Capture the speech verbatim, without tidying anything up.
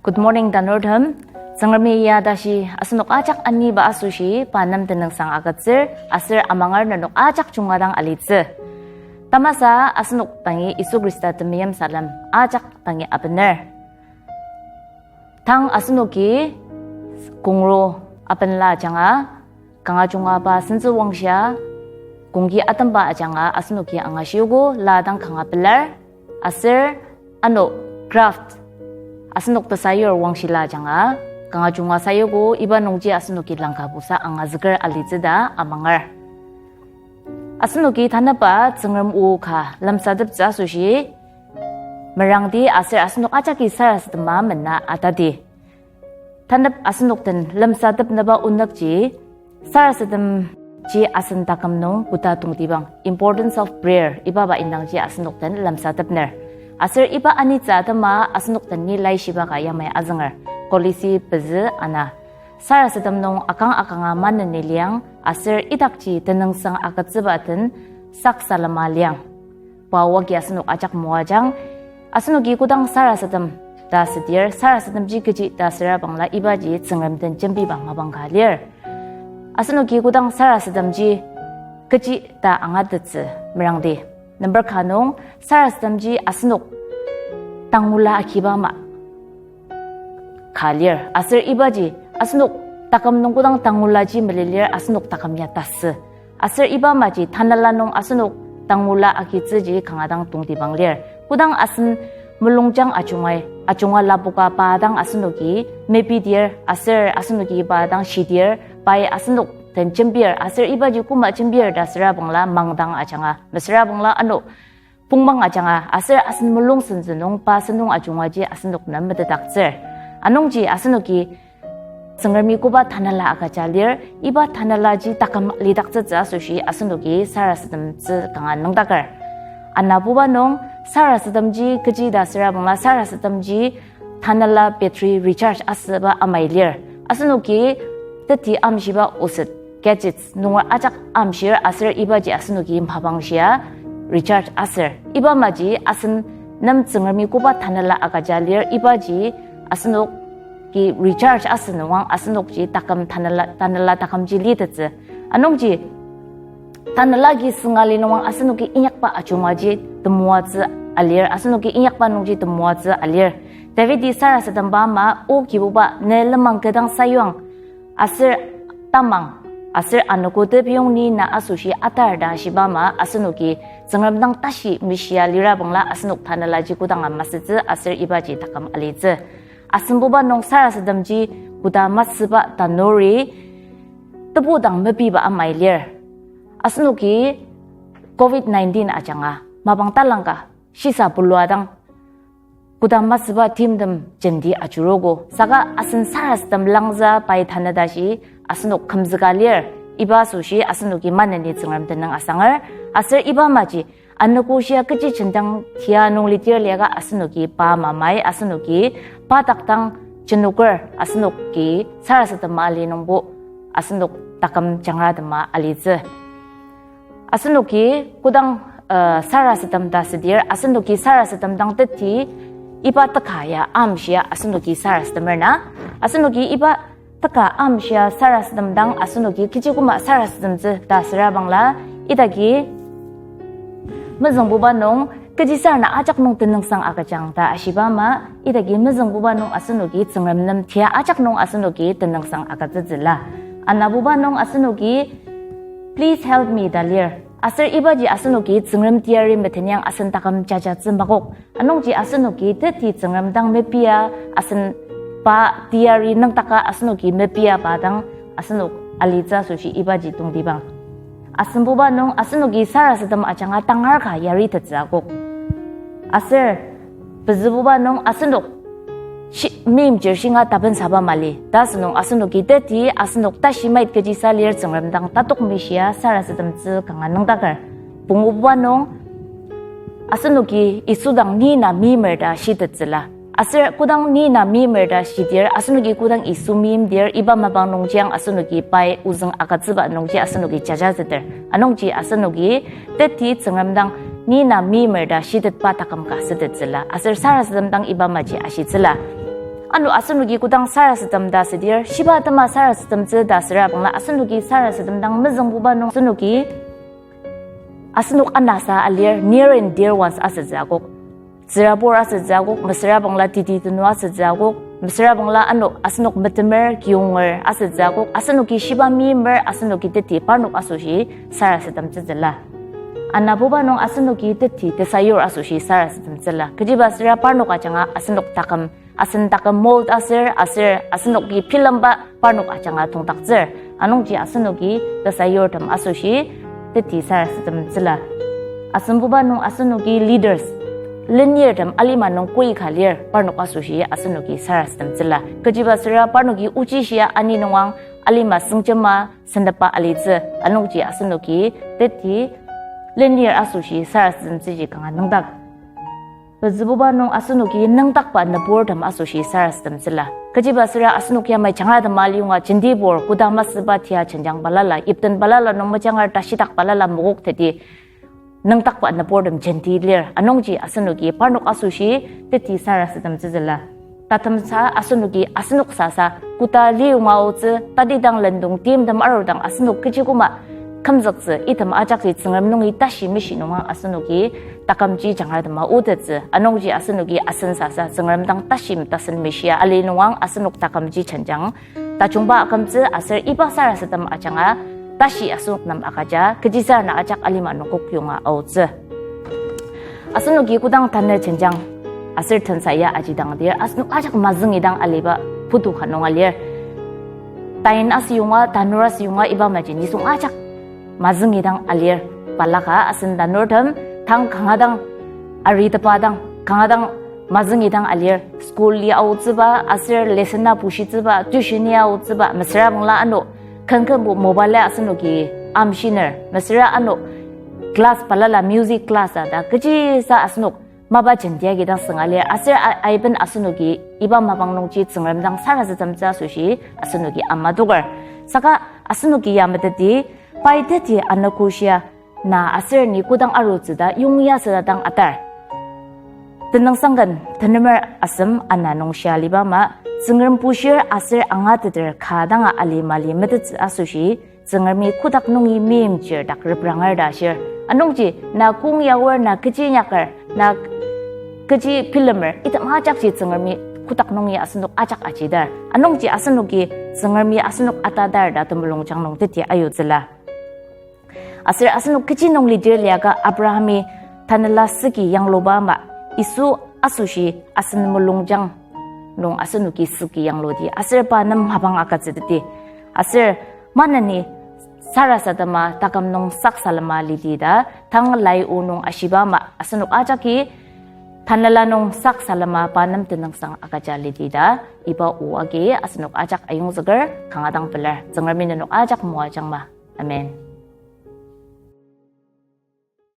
Good morning tanurtem. Tsüngremi ya tashi asenok ajak aniba asoshi pa nem tenüngsang agütsür, aser amangar nenok ajak junga dang alitsü. Tamasa asenok dangi Yisu Khrista temeim salem ajak dangi abener. Tang asenoki kongro abenla ajanga, kanga junga pa sentsü wangshia, kongki atemba ajanga asenoki angashiogo la dang kanga pelar, aser ano craft, asenok tesayur wangshila ajanga, kanga junga sayogo iba nungji asenoki langka busa angazüker alitsü ta amangar. Asenoki tanüba Tsüngrem o ka lemsateptsü asoshi merangdi aser asenok ajaki sarasadema mena atadi. Tanep asenok den lemsatepnüba onükji, sarasademji asen taküm nung koda tongtibang, importance of prayer, ibaba indangji asenok den lemsatepner. Aser iba anitsü atema asenok den ni laishiba ka yamai azünger. Kolisi pezü ana. Sarasadem nung akang akanga maneni liang, aser idakji tenüngsang agütsüba den saksalema liang. Pa wagi asenok ajak moajang, asenoki kodang sarasadem ta südir, sarasademji kechi ta süra bangla ibaji Tsüngrem den jembiba mapang ka lir. Asenoki kodang sarasademji kechi ta angatettsü merangdi. Number ka nung, sarasademji asenok tangula akiba ama ka lir. Aser ibaji asenok taküm nung kodang tangulaji melilir asenok taküm ya tasü. Aser iba amaji tanela nung asenok tangula agitsüji kanga dang tongtibang lir. Kodang asen mulungjang ajungai, ajunga lapoka pa dang asenoki mepidir, aser asenoki pa dang shidir, pai asenok den jembir, aser ibaji koma jembir ta süra bangla mangdang ajanga, mesüra bangla ano pongmang ajanga, aser asen mulung sentsü nung pa sentong ajungaji asenok nem metetdaktsür. Anungji asenoki Tsüngremi koba tanela agüja lir, iba tanelaji taküm lidaktsütsü asoshi asenoki sarasademtsü kanga nüngdaker. Anabuba nung sarasademji kechi ta süra bangla sarasademji tanela battery recharge asüba amai lir. Asenoki teti amshiba oset, gadgets nunger ajak amshir aser ibaji asenoki mapang shia recharge aser. Iba amaji asen nem Tsüngremi koba tanela agüja lir, ibaji asenoki recharge asü nungang asenokji taküm tanela, tanela takümji litettsü. Anungji tanela agi sünga li nungang asenoki inyakba ajungaji temoatsü alir, asenoki inyakba nungji temoatsü alir. Davidi sarasademba ama, O Kibuba, ne lenmang kü dang sayuang, aser tamang, aser anogo tepiyong ni na asoshi atar ta shiba ama, asenoki Tsüngrem dang tashi mishia lira bangla asenok tanelaji kodanga masütsü aser ibaji taküm alitsü. Asenbuba nung sarasademji koda masüba tanuri tebu dang mepiba amai lir. Asenoki covid nineteen ajanga mapang talangka shisa pulua dang koda masüba timtem jenti ajurugo. Saka asen sarasadem langzü pai tanü tashi asenok kümzüka lir. Iba asoshi asenoki maneni Tsüngrem tenüng asanger. Aser iba amaji anogo shia kechi jendang tia nung lidir liaka asenoki pa mamai, asenoki pa takdang jenoker, asenoki sarasadema ali nungbo asenok taküm jangratema alitsü. Asenoki kodang, uh, sarasadem ta südir, asenoki sarasadem dang teti iba teka ya amshia asenoki sarasademer na. Asenoki iba teka amshia sarasadem dang asenoki kechi koma sarasademtsü ta süra bangla, idaki mezüngbuba nung kechi sarna ajak nung tenüngsang agüjang ta ashiba ama, idaki mezüngbuba nung asenoki Tsüngrem nem tia ajak nung asenoki tenüngsang agütsütsüla. Anabuba nung asenoki Please help me ta lir. Aser ibaji asenoki Tsüngrem teyari metenyang asen taküm jajatsü makok. Anungji asenoki teti Tsüngrem dang mepia, asen pa teyari nüngdaka asenoki mepia pa dang asenok alitsü asoshi ibaji tongtibang. Asenbuba nung asenoki sarasadem ajanga tangar ka yaritettsü akok. Aser pezübuba nung asenok shi-, meimchir shinga tapensaba mali. Ta asünung asenoki teti asenok tashi mait kechisa lir Tsüngrem dang tatok mishia sarasademtsü kanga nüngdaker. Pungububa nung asenoki Yisu dang ni na meimer ta shitettsüla. Aser kodang ni na meimer ta shidir, asenoki kodang Yisu meimdir, iba mapang nungjiang asenoki pai ozüng agütsüba nungji asenoki jajateter. Anungji asenoki teti Tsüngrem dang ni na meimer ta shitetba taküm ka sütettsüla. Aser sarasadem dang iba amaji ashitsüla. Ano asenoki kodang sarasadem ta südir, shiba atema sarasademtsü ta süra bangla asenoki sarasadem dang mezüngbuba nung asenoki asenok anasa alir, near and dear ones asütsü akok. Tsürabur asütsü akok, mesüra bangla teti tenu asütsü akok, mesüra bangla ano asenok metemer, kiyonger asütsü akok, asenoki shiba meimer, asenoki teti parnok asoshi sarasademtsütsüla. Anabuba nung asenoki teti tesayur asoshi sarasademtsüla. Kechiba süra parnok ajanga asenok taküm, asen taküm mold asür, aser asenoki bilemba parnok ajanga tongdaktsür. Anungji asenoki tesayurtem asoshi teti sarasademtsüla. Asembuba nung asenoki leaders, lenirtem alima nung koi ka lir parnok asoshi asenoki sarasademtsüla. Kechiba süra parnoki ochishia ani nungang alima sengjema sentepa alitsü, anungji asenoki teti lenir asoshi sarasademtsüji kanga nüngdak. Pezübuba nung asenoki nüngdakba nüburtem asoshi sarasademtsüla. Kechiba süra asenok yamai jangratem aliyonga jentibur koda masüba tia jenjang balala, yipten balala nung mejangar tashidak balala mokok teti nüngdakba nüburtem jenti lir, anungji asenoki parnok asoshi teti sarasademtsütsüla. Tatemsa asenoki asenok sasa koda liyonga aotsü, tatidang lendong timtem arudang asenok kechi koma kümzüktsü, item ajakji Tsüngrem nungi tashi mishi nunga asenoki takümji jangratema otettsü, anungji asenoki asen sasa Tsüngrem dang tashi metasen mishia ali nungang asenok takümji jenjang tajungba akümtsü aser iba sarasadem ajanga tashi asenok nem agüja kechisarena ajak alima nung kokyonga aotsü. Asenoki kodang tanü jenjang aser tensa ya ajidangdir asenok ajak mazüngidang aliba putu ka nung alir. Tain asüyonga, tanur asüyonga iba maji nisung ajak mazüngidang alir. Balaka asen tanurtem tang kanga dang aritepa dang, kanga dang mazüngidang alir. School-i aotsüba, aser lesson-a bushitsüba, tuition-i aotsüba, mesüra bangla ano kenkenbo mobile-i asenoki amshiner, mesüra ano class balala music class-a ta kechisa asenok mapa jenti agi dang sünga lir, aser a-, aiben asenoki iba mapang nungji Tsüngrem dang sarasademtsü asoshi asenoki ama toker. Saka asenoki ya meteti, pai teti anogoshia na aser ni kodang arutsü ta yongya süta dang atar. Tenüngsangken tenemer asem ana nung shia liba ama, Tsüngrem bushir aser angateter ka danga ali mali metettsü asoshi, Tsüngremi kotak nungi meimchir dak repranger ta ashir. Anungji na kong yaor, na kechi inyaker, na kechi bilemer, item ajakji Tsüngremi kotak nungi asenok ajak ajidar. Anungji asenoki Tsüngremi asenok atadar ta temulungjang nung teti ayutsüla. Aser asenok kechi nung lidir liaka Abrahami tanela süki yangluba ama Yisu asoshi asen mulungjang nung asenoki süki yangludi aser pa nem mapang agütsüteti. Aser maneni sarasadema taküm nung saksalema lidi ta tang lai o nung ashiba ama asenok ajaki tanela nung saksalema pa nem tenüngsang agüja lidi ta iba o agi asenok ajak ayongzüker kanga dang pelar. Tsüngremi nenok ajak moajangma. Amen.